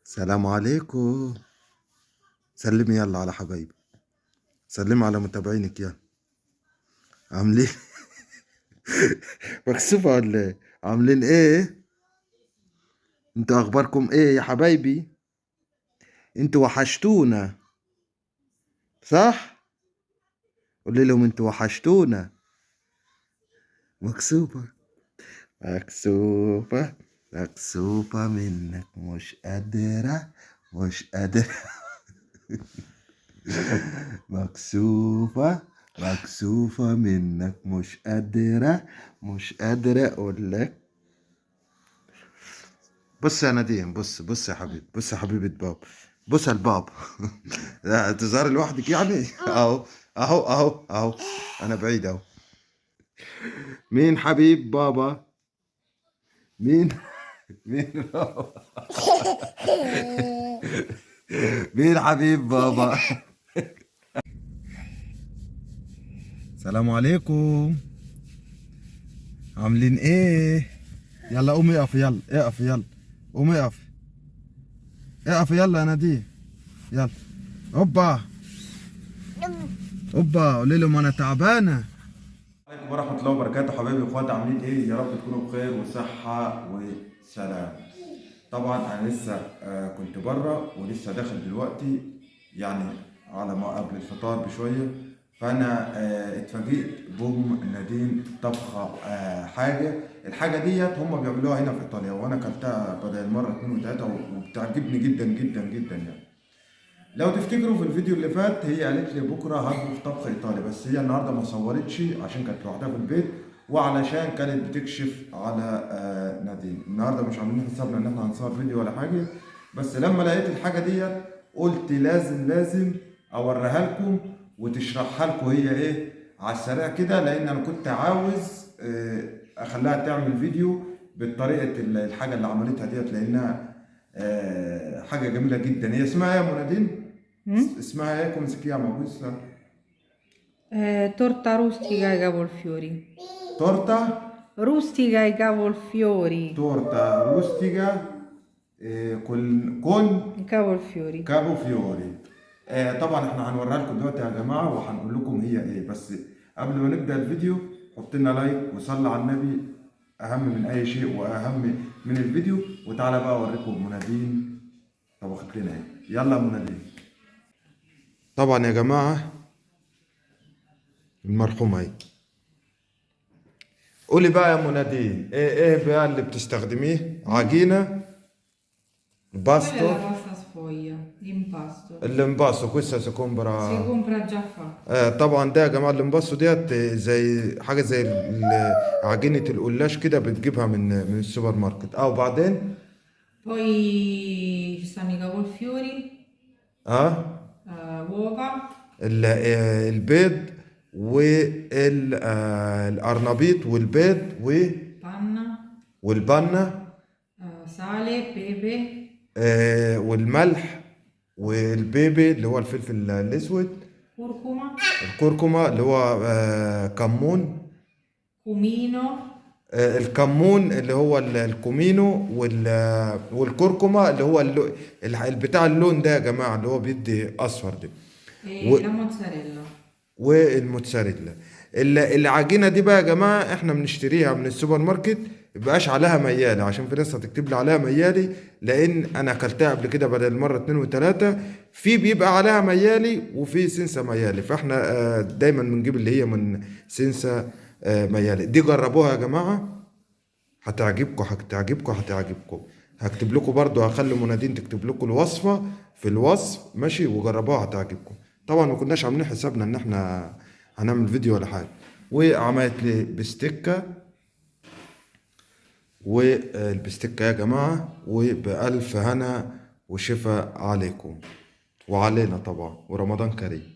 سلام عليكم. سلمي يلا على حبايبي، سلمي على متابعينك. يلا عاملين مكسوفة ولا ايه؟ عاملين ايه؟ انتوا اخباركم ايه يا حبايبي؟ انتوا وحشتونا صح؟ قولي لهم انتوا وحشتونا. مكسوفة مكسوفة مكسوفة منك، مش قادرة مش قادرة. مكسوفة مكسوفة منك، مش قادرة مش قادرة أقول لك. بص يا نديم، بص بص يا حبيبي، بص يا حبيبة بابا، بص يا البابا. لا تظهري لوحدك يعني. اهو اهو اهو اهو، انا بعيد اهو. مين حبيب بابا؟ مين؟ مين بابا؟ مين حبيب بابا؟ السلام عليكم، عاملين ايه؟ يلا قومي اقف، يلا اقف، يلا قومي اقف، اقف يلا يا نادين، يلا هوبا هوبا، قولي لهم انا تعبانة. عليكم ورحمة الله وبركاته حبايبي واخواتي، عاملين ايه؟ يا رب تكونوا بخير وصحة وسلام. طبعا انا لسه كنت بره ولسه داخل دلوقتي، يعني على ما قبل الفطار بشوية، فانا اتفاجئت بام نادين طبخه حاجة. الحاجة ديت هم بيعملوها هنا في ايطاليا، وانا اكلتها بدل مرة 2 و3 وبتعجبني جدا جدا جدا. يعني لو تفتكروا في الفيديو اللي فات هي قالت لي بكره هطبخ طبخ ايطالي، بس هي النهارده ما صورتش عشان كانت لوحدها في البيت، وعلشان كانت بتكشف على نادين. النهارده مش عاملين حسابنا ان احنا هنصور فيديو ولا حاجة، بس لما لقيت الحاجة ديت قلت لازم لازم اوريها لكم وتشرحها لكم هي ايه على السريع كده، لان انا كنت عاوز اخليها تعمل فيديو بالطريقة الحاجة اللي عملتها ديت، لانها حاجة جميلة جدا. هي اسمها ايه يا ام نادين؟ اسمها ايه؟ Come si chiama questa? Torta rustica ai cavolfiori. Torta? Rustica ai cavolfiori. Torta rustica con Cavolfiori. Cavolfiori. طبعا احنا هنوريها لكم دلوقتي يا جماعة وهنقول لكم هي ايه، بس قبل ما نبدا الفيديو حط لنا like وصلي على النبي، اهم من اي شيء واهم من الفيديو. وتعالى بقى اوريكم منادين طبخت لنا ايه. يلا يا منادين. طبعا يا جماعة المرحومة اهي. قولي بقى يا منادين ايه بقى اللي بتستخدميه؟ عجينه impasto. Quella è la pasta sfoglia, l'impasto. L'impasto questa si compra. Si compra già fatta. طبعا ده يا جماعة ال impasto ديت زي حاجة زي عجينه القلاش كده، بتجيبها من السوبر ماركت. وبعدين Poi ci stanno i cavolfiori. Uova. البيض والقرنبيط والبيض و Panna. وال panna. Sale, pepe. والملح وال pepe اللي هو الفلفل الاسود. Curcuma. الكركمه اللي هو كمون. Cumino. الكمون اللي هو ال cumino والكركمه اللي هو البتاع اللون ده يا جماعة اللي هو بيدي اصفر ده. La mozzarella. والموتزاريلا. العجينة دي بقى يا جماعة احنا بنشتريها من السوبر ماركت، مبقاش عليها ميالي، عشان في ناس هتكتب لي عليها ميالي، لان انا اكلتها قبل كده بدل مرة 2 و3، في بيبقى عليها ميالي وفي senza maiale، فاحنا دايما بنجيب اللي هي من senza maiale. دي جربوها يا جماعة، هتعجبكم هتعجبكم هتعجبكم. هكتب لكم برضو، هخلي منادين تكتب لكم الوصفة في الوصف ماشي، وجربوها هتعجبكم. طبعا ما كناش عاملين حسابنا ان احنا هنعمل فيديو ولا حاجة. وعملت لي bistecca، وال bistecca يا جماعة، وبألف هنا وشفا عليكم وعلينا طبعا، ورمضان كريم.